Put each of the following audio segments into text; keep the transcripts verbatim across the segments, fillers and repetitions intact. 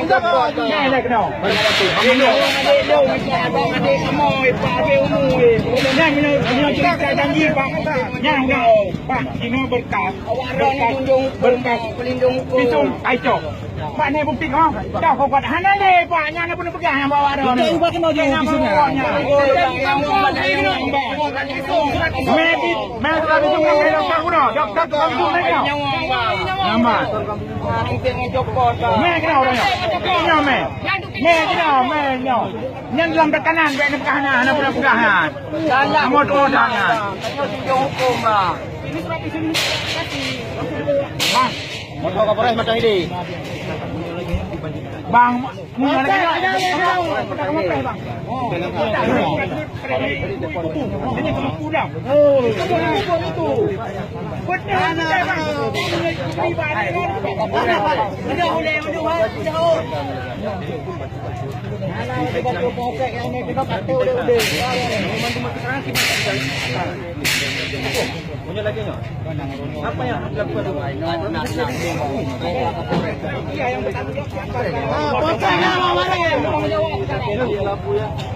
Nyan lah keunoe. Nyan, nyan, nyan cerita janji, Pak. Nyan, nyan, Pak, inoe berkas. Berkas, berkas visum kacok. Pak, ni bukti kau. Dah kau buat hana lé, Pak. Nyan apa peugah nyang bawa dah. Kita ubah kena jauh di sini. Meh, meh, surat visum kau kena kau dah. Doktor tu kau tu kena. Nama? Meh kena orang nyoe. Nyoe meh. Meh kena, meh nyoe. Nyan dalam tekanan, bèk neupeugah na, hana peugah-peugah na. Kamoe tuwoe that nyan. Ini surat izin administrasi. Bang. Motor Kapolres Matahidi. Bang,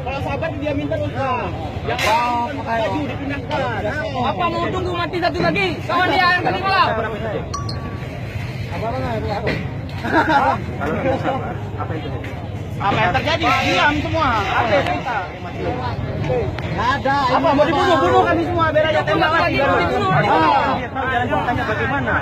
Kalau sahabat dia minta dosa. Yang baju dipindahkan. Apa mau tunggu mati satu lagi? Kawan dia yang tadi malam. Apa yang terjadi? Diam semua. Ada. Apa mau dibunuh? Bunuh kami semua. Biar aja tembak lagi. Ah. Jalan ceritanya bagaimana?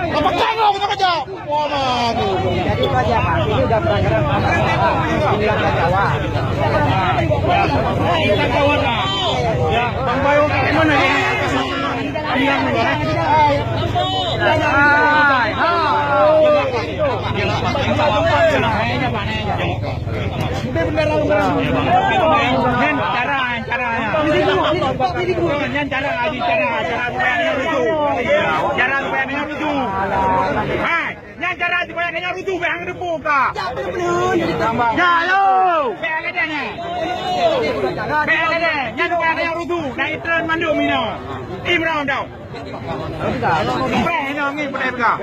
Apa kau nak kerja? Jadi itu aja, Pak. Ini udah pelanggaran, Pak. Ini pelanggaran Jawa. Ya, Bang Bayu, gimana ya? Hai, hai. Nyan cara, cara. Nyan cara, cara supaya dia rusuh. Cara supaya dia rusuh. Hai. Nyan cara supaya nyan rusuh, bèk hang debu ka. Ya, lo. Bèk lagèe nyan. Bèk lagèe nyan. Nyan supaya nyan rusuh. Dah itreun mandum inoe. Imran tau. Bèk inoe ngi peureulèe peugah.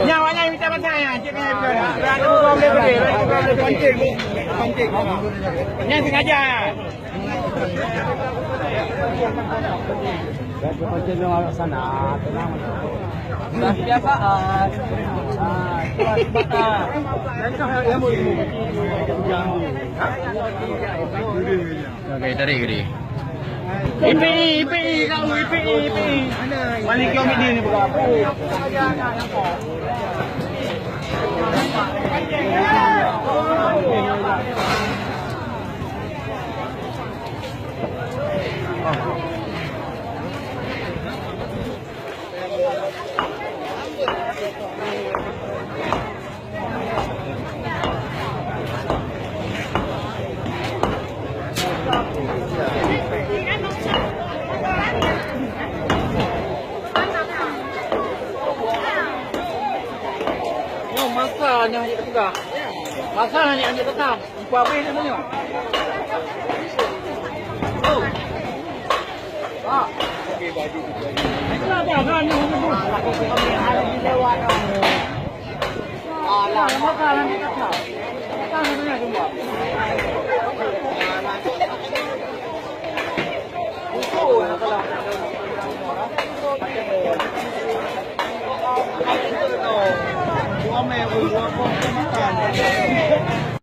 Nyan awak nyan mita bantai nyan, cit nyan peugah. Pancing. Pancing. Nyan sengaja. Kebiasaan. Oke, tarik, tarik. Ipi, ipi, kau, ipi, ipi. Malik Yomidin ni bukan apa. Nyoe masa nyang jeuet teuga. Masa nyang jeuet teuga. Empat belas ni sebenarnya.